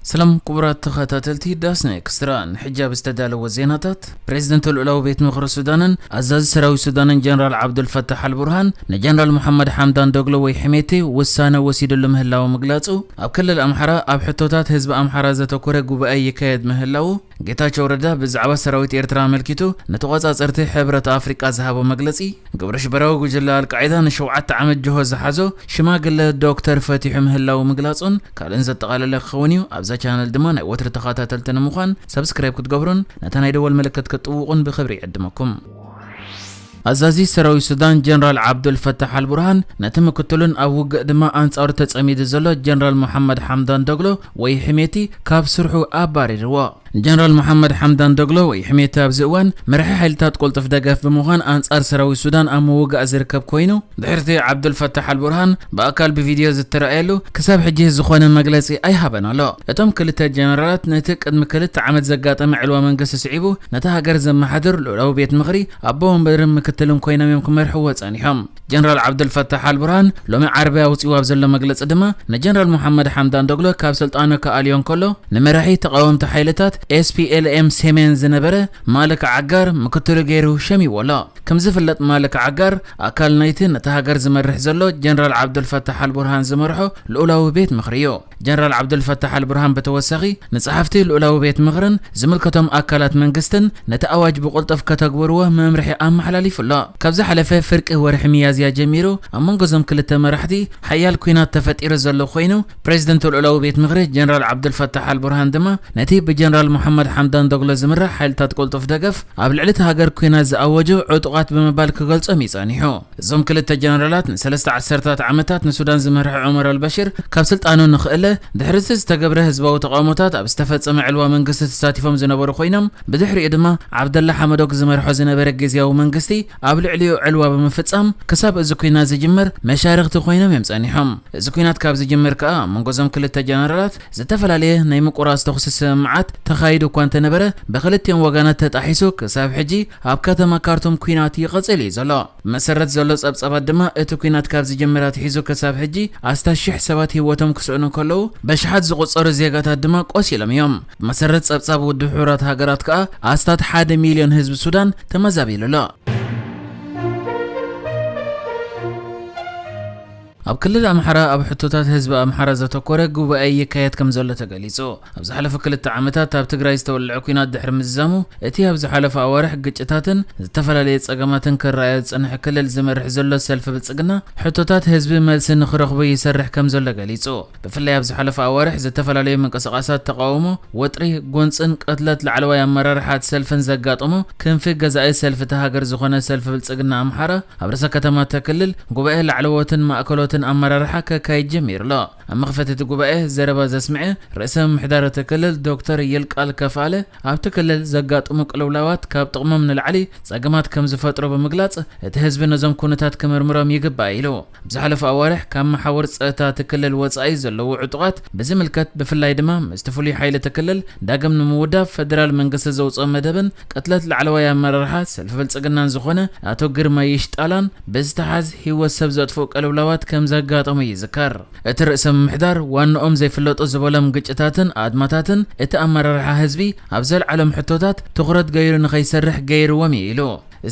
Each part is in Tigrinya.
ሰላም ክቡራት ተኸታተልቲ ዳስና ኤክስትራ፣ ንሕጂ ኣብ ዝተዳለወ ዜናታት፣ ፕሬዝደንት ልኡላዊ ቤት ምኽሪ ሱዳንን ኣዛዚ ሰራዊት ሱዳንን ጀነራል ዓብዱልፈታሕ ኣልቡርሃን ንጀነራል መሓመድ ሓምዳን ዶግሎ ወይ ሕሜቴ ውሳነ ወሲድሉ ምህላዉ ምግላጹ፣ ኣብ ክልል ኣምሓራ ኣብ ሕቶታት ህዝቢ ኣምሓራ ዘተኮረ ጉባኤ ይካየድ ምህላዉ፣ ጌታቸው ረዳ ብዛዕባ ሰራዊት ኤርትራ ኣመልኪቱ ንተቖጻጸርቲ ሕብረት ኣፍሪቃ ዝሃቦ መግለጺ፣ ግብረ ሽበራዊ ጉጅለ ኣልቃዒዳ ንሸውዓተ ዓመት ጅሆ ዝሓዞ ሽማግለ ዶክተር ፈቲሑ ምህላዉ ምግላጹን ካልእን ዘጠቓለለ ክኸውን እዩ። ኣብዛ ቻነል ድማ ናይ ወትሪ ተኸታተልቲ ንምዃን ሰብስክራይብ ክትገብሩን ነታ ናይ ደወል ምልክት ክትጥውቑን ብኽብሪ ይዕድመኩም። ኣዛዚ ሰራዊት ሱዳን ጀነራል ዓብዱል ፈታሕ ኣልቡርሃን ነቲ ምክትሉን ኣብ ውግእ ድማ ኣንጻሩ ተጸሚዱ ዘሎ ጀነራል መሓመድ ሓምዳን ዶግሎ ወይ ሕሜቲ ካብ ስርሑ ኣባሪርዎ። ጀነራል መሓመድ ሓምዳን ዶግሎ ወይ ሕሜቲ ኣብዚ እዋን መራሒ ሓይልታት ቅልጡፍ ደገፍ ብምዃን ኣንጻር ሰራዊት ሱዳን ኣብ ምውጋእ ዝርከብ ኮይኑ፣ ድሕሪቲ ዓብዱል ፈታሕ ኣልቡርሃን ብኣካል ብቪድዮ ዝተረኣየሉ ክሳብ ሕጂ ዝኾነ መግለጺ ኣይሃበን ኣሎ። እቶም ክልተ ጀነራላት ነቲ ቅድሚ ክልተ ዓመት ዘጋጠመ ዕልዋ መንግስቲ ስዒቡ ነታ ሃገር ዘመሓድር ልኡላዊ ቤት ምኽሪ ኣቦ ወንበርን ምክትልን ኮይኖም እዮም ክመርሕዎ ጸኒሖም። ጀነራል ዓብዱል ፈታሕ ኣልቡርሃን ሎሚ ዓርቢ ኣውጺኡ ኣብ ዘሎ መግለጺ ድማ ንጀነራል መሓመድ ሓምዳን ዶግሎ ካብ ስልጣኑ ክኣልዮ እንከሎ ንመራሒ ተቓወምቲ ሓይልታት ኤስ ፒ ኤል ኤም ሰሜን ዝነበረ ማልክ ዓጋር ምክትሉ ገይሩ ሸሚዎ ኣሎ። ከም ዝፍለጥ ማልክ ዓጋር ኣካል ናይቲ ነታ ሃገር ዝመርሕ ዘሎ ጀነራል ዓብዱል ፈታሕ ኣልቡርሃን ዝመርሖ ልኡላዊ ቤት ምኽሪ እዩ። ጀነራል ዓብዱል ፈታሕ ኣልቡርሃን ብተወሳኺ ንጸሓፍቲ ልኡላዊ ቤት ምኽርን ዝምልከቶም ኣካላት መንግስትን ነቲ ኣዋጅ ብቕልጡፍ ከተግብርዎ መምርሒ ኣመሓላሊፉ ኣሎ። ካብ ዝሓለፈ ፍርቂ ወርሒ ሚያዝያ ጀሚሩ ኣብ መንጎ እዞም ክልተ መራሕቲ ሓያል ኲናት ተፈጢሩ ዘሎ ኮይኑ፣ ፕሬዝደንት ልኡላዊ ቤት ምኽሪ ጀነራል ዓብዱል ፈታሕ ኣልቡርሃን ድማ ነቲ ብጀነራል መሓመድ ሓምዳን ዶግሎ ዝምራሕ ሓይልታት ቅልጡፍ ደገፍ ኣብ ልዕሊ እቲ ሃገር ኲናት ዝኣወጁ ዕጡቓት ብምባል ክገልጾም እዩ ጸኒሑ። እዞም ክልተ ጀነራላት ንሰለስተ ዓሰርታት ዓመታት ንሱዳን ዝመርሐ ዑመር ኣልበሽር ካብ ስልጣኑ ንኽእለ ድሕሪ እቲ ዝተገብረ ህዝባዊ ተቓውሞታት ኣብ ዝተፈጸመ ዕልዋ መንግስቲ ተሳቲፎም ዝነበሩ ኮይኖም፣ ብድሕሪኡ ድማ ዓብደላ ሓመዶክ ዝመርሖ ዝነበረ ግዝያዊ መንግስቲ ኣብ ልዕሊኡ ዕልዋ ብምፍጻም ክሳብ እዚ ኲናት ዝጅመር መሻርኽቲ ኮይኖም እዮም ጸኒሖም። እዚ ኲናት ካብ ዝጅምር ከኣ ኣብ መንጎ እዞም ክልተ ጀነራላት ዝተፈላለየ ናይ ምቁራጽ ተኹሲ ስምምዓት ተኻይዱ እኳ እንተነበረ፣ ብክልቲኦም ወገናት ተጣሒሱ ክሳብ ሕጂ ኣብ ከተማ ካርቱም ኲናት ይቕጽል እዩ ዘሎ። ብመሰረት ዘሎ ጸብጻባት ድማ እቲ ኲናት ካብ ዝጅምር ኣትሒዙ ክሳብ ሕጂ ኣስታት ሽሕ ሰባት ህይወቶም ክስእኑ ከለዉ፣ በሽሓት ዝቑጸሩ ዜጋታት ድማ ቆሲሎም እዮም። ብመሰረት ጸብጻብ ውድብ ሕቡራት ሃገራት ከኣ ኣስታት ሓደ ሚልዮን ህዝቢ ሱዳን ተመዛቢሉ ኣሎ። ኣብ ክልል ኣምሓራ ኣብ ሕቶታት ህዝቢ ኣምሓራ ዘተኮረ ጉባኤ ይካየድ ከም ዘሎ ተገሊጹ። ኣብ ዝሓለፉ ክልተ ዓመታት ኣብ ትግራይ ዝተወልዐ ኲናት ድሕሪ ምዝዛሙ፣ እቲ ኣብ ዝሓለፉ ኣዋርሕ ግጭታትን ዝተፈላለየ ጸገማትን ክረኣዮ ዝጸንሐ ክልል ዝመርሕ ዘሎ ሰልፊ ብልጽግና፣ ሕቶታት ህዝቢ መልሲ ንኽረኽቡ ይሰርሕ ከም ዘሎ ገሊጹ። ብፍላይ ኣብ ዝሓለፉ ኣዋርሕ ዝተፈላለዩ ምንቅስቓሳት ተቓውሞ፣ ወጥሪ፣ ጎንጽን ቅትለት ላዕለዋይ ኣመራርሓ እቲ ሰልፍን ዘጋጠሞ ክንፊ ገዛኢ ሰልፊ እታ ሃገር ዝኾነ ሰልፊ ብልጽግና ኣምሓራ፣ ኣብ ርእሰ ከተማ እታ ክልል ጉባኤ ላዕለዎትን ማእከሎትን ኣመራርሓ ከካይድ ጀሚሩ ኣሎ። ኣብ መኽፈቲ እቲ ጉባኤ ዘረባ ዘስምዐ ርእሰ ምምሕዳር እቲ ክልል ዶክተር ይልቃል ከፋለ፣ ኣብቲ ክልል ዘጋጥሙ ቅልውላዋት ካብ ጥቕሞም ንላዕሊ ጸገማት ከም ዝፈጥሩ ብምግላጽ፣ እቲ ህዝቢ ነዞም ኩነታት ክምርምሮም ይግባእ ኢሉ። ኣብ ዝሓለፉ ኣዋርሕ ካብ መሓውር ጸጥታ እቲ ክልል ወጻኢ ዘለዉ ዕጡቓት ብዝምልከት፣ ብፍላይ ድማ ምስቲ ፍሉይ ሓይሊ እቲ ክልል ዳግም ንምውዳብ ፈደራል መንግስቲ ዘውጽኦ መደብን ቅትለት ላዕለዋይ ኣመራርሓ ሰልፊ ብልጽግናን ዝኾነ ኣቶ ግርማ ይሽጣላን ብዝተሓዝ ህይወት ሰብ ዘጥፍኡ ቅልውላዋት ከም ዘጋጠሙ ይዝከር። እቲ ርእሰ ምምሕዳር ዋንኦም ዘይፍለጡ ዝበሎም ግጭታትን ኣድማታትን እቲ ኣመራርሓ ህዝቢ ኣብ ዘልዓሎም ሕቶታት ትኹረት ገይሩ ንኸይሰርሕ ገይርዎም እዩ ኢሉ።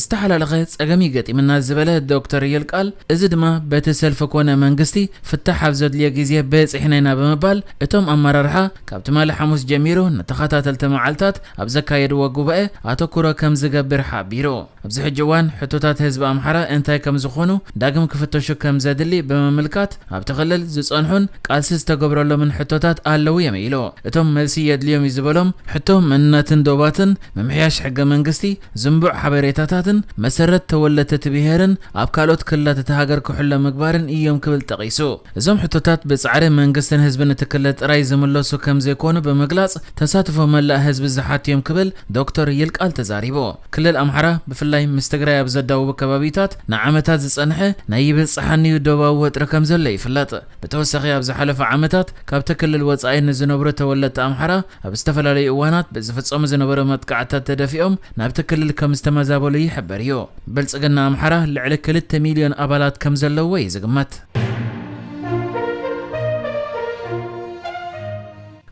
ዝተሓላለኸ ጸገም እዩ ገጢምና ዝበለ ዶክተር ይልቃል፣ እዚ ድማ በቲ ሰልፊ ኮነ መንግስቲ ፍታሕ ኣብ ዘድልዮ ግዜ በጺሕና ኢና ብምባል፣ እቶም ኣመራርሓ ካብ ትማሊ ሓሙስ ጀሚሩ ንተኸታተልቲ መዓልታት ኣብ ዘካየድዎ ጉባኤ ኣተኩሮ ከም ዝገብር ሓቢሩ። ኣብዚ ሕጂ እዋን ሕቶታት ህዝቢ ኣምሓራ እንታይ ከም ዝኾኑ ዳግም ክፍተሹ ከም ዘድሊ ብምምልካት፣ ኣብቲ ክልል ዝጸንሑን ቃልሲ ዝተገብረሎምን ሕቶታት ኣለዉ እዮም ኢሉ። እቶም መልሲ የድልዮም እዩ ዝበሎም ሕቶ መንነትን ዶባትን፣ ምምሕያሽ ሕገ መንግስቲ፣ ዝንቡዕ ሓበሬታታትን መሰረት ተወለድቲ እቲ ብሄርን ኣብ ካልኦት ክልላት እታ ሃገር ክሕሎ ምግባርን እዮም ክብል ጠቒሱ። እዞም ሕቶታት ብጻዕሪ መንግስትን ህዝብን እቲ ክልል ጥራይ ዝምለሱ ከም ዘይኮኑ ብምግላጽ፣ ተሳትፎ መላእ ህዝቢ ዝሓቱ እዮም ክብል ዶክተር ይልቃል ተዛሪቡ። ክልል ኣምሓራ ብፍላይ ምስ ትግራይ ኣብ ዘዳውቡ ከባቢታት ንዓመታት ዝጸንሐ ናይ ይብጽሓኒ'ዩ ዶባዊ ወጥሪ ከም ዘሎ ይፍለጥ። ብተወሳኺ ኣብ ዝሓለፈ ዓመታት ካብቲ ክልል ወጻኢ ንዝነብሩ ተወለድቲ ኣምሓራ ኣብ ዝተፈላለዩ እዋናት ብዝፍጸሙ ዝነበሩ መጥቃዕትታት ተደፊኦም ናብቲ ክልል ከም ዝተመዛበሉ ይሕበር እዩ። ብልጽግና ኣምሓራ ልዕሊ ክልተ ሚልዮን ኣባላት ከም ዘለዎ እዩ ዝግመት።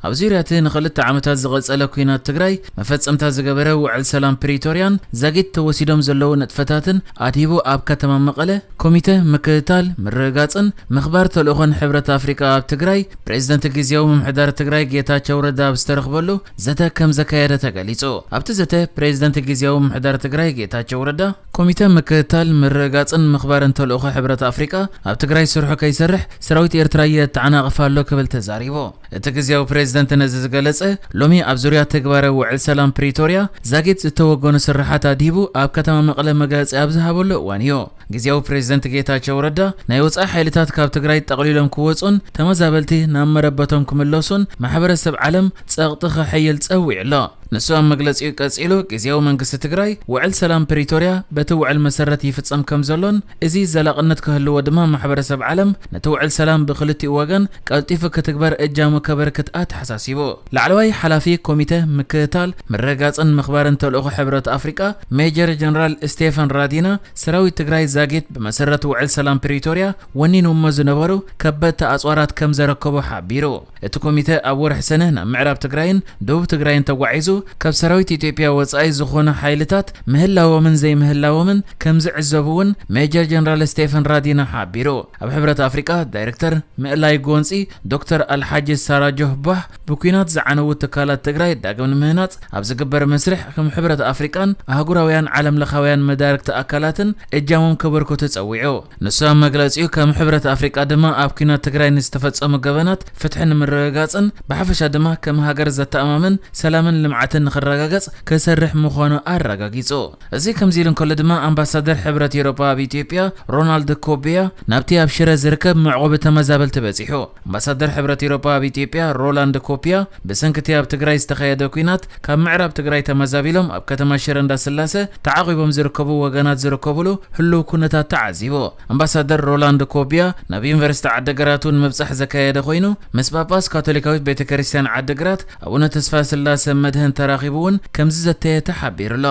ኣብ ዙርያ እቲ ንኽልተ ዓመታት ዝቐጸለ ኲናት ትግራይ መፈጸምታ ዝገበረ ውዕል ሰላም ፕሪቶርያን ዛጊት ተወሲዶም ዘለዉ ንጥፈታትን ኣድሂቡ ኣብ ከተማ መቐለ ኮሚተ ምክትታል፣ ምርግጋጽን ምኽባር ተልእኾን ሕብረት ኣፍሪቃ ኣብ ትግራይ ፕሬዝደንት ግዝያዊ ምምሕዳር ትግራይ ጌታቸው ረዳ ኣብ ዝተረኽበሉ ዘተ ከም ዘካየደ ተገሊጹ። ኣብቲ ዘተ ፕሬዝደንት ግዝያዊ ምምሕዳር ትግራይ ጌታቸው ረዳ ኮሚተ ምክትታል፣ ምርግጋጽን ምኽባርን ተልእኾ ሕብረት ኣፍሪቃ ኣብ ትግራይ ስርሑ ከይሰርሕ ሰራዊት ኤርትራ የተዓናቕፍ ኣሎ ክብል ተዛሪቡ። እቲ ግዝያዊ ፕሬዝደንት ነዚ ዝገለጸ ሎሚ ኣብ ዙርያ ተግባራዊ ውዕል ሰላም ፕሪቶርያ ዛጊት ዝተወገኑ ስርሓት ኣድሂቡ ኣብ ከተማ መቐለ መግለጺ ኣብ ዝሃበሉ እዋን እዩ። ግዝያዊ ፕሬዝደንት ጌታቸው ረዳ ናይ ወጻኢ ሓይልታት ካብ ትግራይ ጠቕሊሎም ክወጹን ተመዛበልቲ ናብ መረበቶም ክምለሱን ማሕበረሰብ ዓለም ጸቕጢ ከሐይል ጸዊዑ ኣሎ። ንሱ ኣብ መግለጺኡ ቀጺሉ፣ ግዝያዊ መንግስቲ ትግራይ ውዕል ሰላም ፕሪቶርያ በቲ ውዕል መሰረት ይፍጸም ከም ዘሎን እዚ ዘላቕነት ክህልዎ ድማ ማሕበረሰብ ዓለም ነቲ ውዕል ሰላም ብክልቲኡ ወገን ቀልጢፉ ክትግበር እጃሙ ከበርክት ኣተሓሳሲቡ። ላዕለዋይ ሓላፊ ኮሚተ ምክትታል፣ ምርግጋጽን ምኽባርን ተልእኾ ሕብረት ኣፍሪቃ ሜጀር ጀነራል ስቴፈን ራዲና ሰራዊት ትግራይ ዛጊት ብመሰረት ውዕል ሰላም ፕሪቶርያ ወኒኖሞ ዝነበሩ ከበድቲ ኣጽዋራት ከም ዘረከቦ ሓቢሩ። እቲ ኮሚተ ኣብ ወርሒ ሰነ ናብ ምዕራብ ትግራይን ደቡብ ትግራይን ተጓዒዙ ካብ ሰራዊት ኢትዮጵያ ወጻኢ ዝኾኑ ሓይልታት ምህላዎምን ዘይምህላዎምን ከም ዝዕዘቡ እውን ሜጀር ጀነራል ስቴፈን ራዲና ሓቢሩ። ኣብ ሕብረት ኣፍሪቃ ዳይሬክተር ምእላይ ጎንጺ ዶክተር ኣልሓጂ ሳራጆህ ባህ ብኲናት ዝዓነዉ ትካላት ትግራይ ዳግም ንምህናጽ ኣብ ዝግበር መስርሕ ከም ሕብረት ኣፍሪቃን ኣህጉራውያን ዓለም ለኻውያን መዳርግቲ ኣካላትን እጃሞም ከበርክቱ ጸዊዑ። ንሱ ኣብ መግለጺኡ ከም ሕብረት ኣፍሪቃ ድማ ኣብ ኲናት ትግራይ ንዝተፈጸሙ ገበናት ፍትሒ ንምርግጋጽን ብሓፈሻ ድማ ከም ሃገር ዘተኣማምን ሰላምን ልምዓትን ንኽረጋገጽ ክሰርሕ ምዃኑ ኣረጋጊጹ። እዚ ከምዚ ኢሉ እንከሎ ድማ ኣምባሳደር ሕብረት ኤውሮጳ ኣብ ኢትዮጵያ ሮናልድ ኮቢያ ናብቲ ኣብ ሽረ ዝርከብ መዕቆቢ ተመዛበልቲ በጺሑ። ኣምባሳደር ሕብረት ኤውሮጳ ኣብ ኢትዮጵያ ሮላንድ ኮቢያ ብሰንኪ እቲ ኣብ ትግራይ ዝተኻየደ ኲናት ካብ ምዕራብ ትግራይ ተመዛቢሎም ኣብ ከተማ ሽረ እንዳስላሰ ተዓቒቦም ዝርከቡ ወገናት ዝርከብሉ ህልው ኩነታት ተዓዚቡ። ኣምባሳደር ሮላንድ ኮቢያ ናብ ዩኒቨርሲቲ ዓዲግራት እውን ምብጻሕ ዘካየደ ኮይኑ ምስ ጳጳስ ካቶሊካዊት ቤተ ክርስቲያን ዓዲግራት ኣቡነ ተስፋ ስላሰ መድህን ተራኺቡ እውን ከምዚ ዘተየ ተሓቢሩ ኣሎ።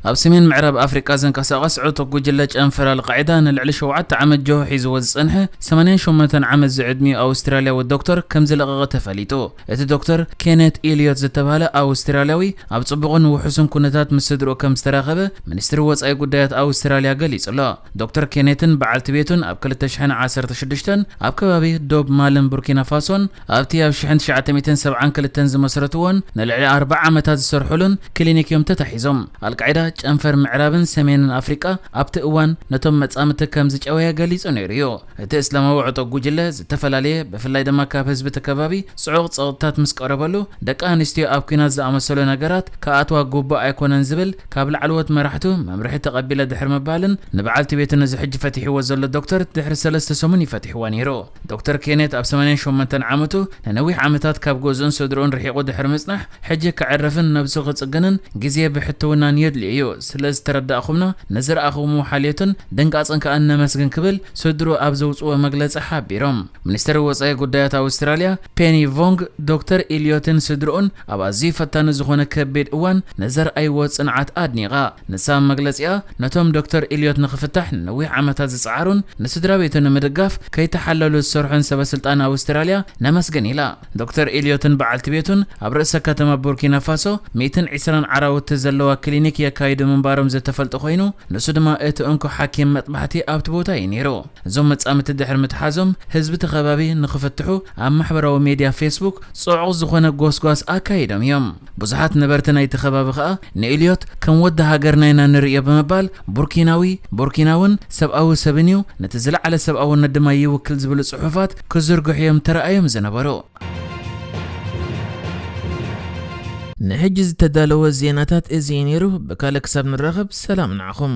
ኣብ ሰሜን ምዕራብ ኣፍሪቃ ዝንቀሳቐስ ዕጡቕ ጉጅለ ጨንፈር ኣልቃዒዳ ንልዕሊ ሸውዓተ ዓመት ጆሆ ሒዝዎ ዝጸንሐ ሰማንያን ሸሞንተን ዓመት ዝዕድሚኡ ኣውስትራልያዊ ዶክተር ከም ዝለቐቐ ተፈሊጡ። እቲ ዶክተር ኬነት ኢልዮት ዝተባህለ ኣውስትራልያዊ ኣብ ጽቡቕን ውሑስን ኩነታት ምስ ስድርኡ ከም ዝተራኸበ ሚኒስትሪ ወጻኢ ጉዳያት ኣውስትራልያ ገሊጹ ኣሎ። ዶክተር ኬኔትን በዓልቲ ቤቱን ኣብ ክልተ ሽሕን ዓሰርተ ሽዱሽተን ኣብ ከባቢ ዶብ ማልን ቡርኪና ፋሶን ኣብቲ ኣብ ሽሕን ትሽዓተ ሚእትን ሰብዓን ክልተን ዝመስረትዎን ንልዕሊ ኣርብዓ ዓመታት ዝሰርሑሉን ክሊኒክ እዮም ተታሒዞም። ኣልቃዒዳ ጨንፈር ምዕራብን ሰሜንን ኣፍሪቃ ኣብቲ እዋን ነቶም መጻምድቲ ከም ዝጨወየ ገሊጹ ነይሩ እዩ። እቲ እስላማዊ ዕጡቕ ጉጅለ ዝተፈላለየ፣ ብፍላይ ድማ ካብ ህዝቢ እቲ ከባቢ ጽዑቕ ጸቕጥታት ምስ ቀረበሉ፣ ደቂ ኣንስትዮ ኣብ ኲናት ዝኣመሰሉ ነገራት ክኣትዋ ግቡእ ኣይኮነን ዝብል ካብ ላዕለዎት መራሕቱ መምርሒ ተቐቢለ ድሕሪ ምባልን ንበዓልቲ ቤቱ ነዚ ሕጂ ፈቲሕዎ ዘሎ ዶክተር ድሕሪ ሰለስተ ሰሙን እዩ ፈቲሕዋ ነይሩ። ዶክተር ኬኔት ኣብ ሰማንያን ሸሞንተን ዓመቱ ንነዊሕ ዓመታት ካብ ገዝኡን ስድርኡን ርሒቑ ድሕሪ ምጽናሕ፣ ሕጂ ከዕርፍን ነብሱ ክጽግንን ግዜ ብሕትውናን የድልዮ እዩ። ስለ ዝተረዳእኹምና፣ ንዝረኣኹምዎ ሓልዮትን ድንጋጽን ከኣ ነመስግን ክብል ስድርኡ ኣብ ዘውጽዎ መግለጺ ሓቢሮም። ሚኒስትር ወጻኢ ጉዳያት ኣውስትራልያ ፔኒ ቮንግ ዶክተር ኢልዮትን ስድርኡን ኣብ ኣዝዩ ፈታኒ ዝኾነ ከቢድ እዋን ንዘርኣይዎ ጽንዓት ኣድኒቓ። ንሳ ኣብ መግለጺኣ፣ ነቶም ዶክተር ኢልዮት ንኽፍታሕ ንነዊሕ ዓመታት ዝጸዓሩን ንስድራ ቤቱ ንምድጋፍ ከይተሓለሉ ዝሰርሑን ሰበ ስልጣን ኣውስትራልያ ነመስግን ኢላ። ዶክተር ኢልዮትን በዓልቲ ቤቱን ኣብ ርእሰ ከተማ ቡርኪና ፋሶ ሚእትን ዕስራን ዓራውቲ ዘለዋ ክሊኒክ የካይዱ ምንባሮም ዝተፈልጠ ኮይኑ፣ ንሱ ድማ እቲ እንኮ ሓኪም መጥባሕቲ ኣብቲ ቦታ እዩ ነይሩ። እዞም መጻምድቲ ድሕሪ ምትሓዞም፣ ህዝቢ እቲ ከባቢ ንኽፍትሑ ኣብ ማሕበራዊ ሜድያ ፌስቡክ ጽዑቕ ዝኾነ ጎስጓስ ኣካይዶም እዮም። ብዙሓት ነበርቲ ናይቲ ከባቢ ከኣ ንኢልዮት ከም ወዲ ሃገርና ኢና ንርእዮ ብምባል፣ ቡርኪናዊ፣ ቡርኪናውን ሰብኣዊ ሰብን እዩ፣ ነቲ ዝለዓለ ሰብኣውነት ድማ ይውክል ዝብሉ ጽሑፋት ክዝርግሑ እዮም ተራእዮም ዝነበሩ። ንሕጂ ዝተዳለወ ዜናታት እዚ እዩ ነይሩ። ብካልእ ክሳብ ንራኸብ ሰላም ንዓኹም።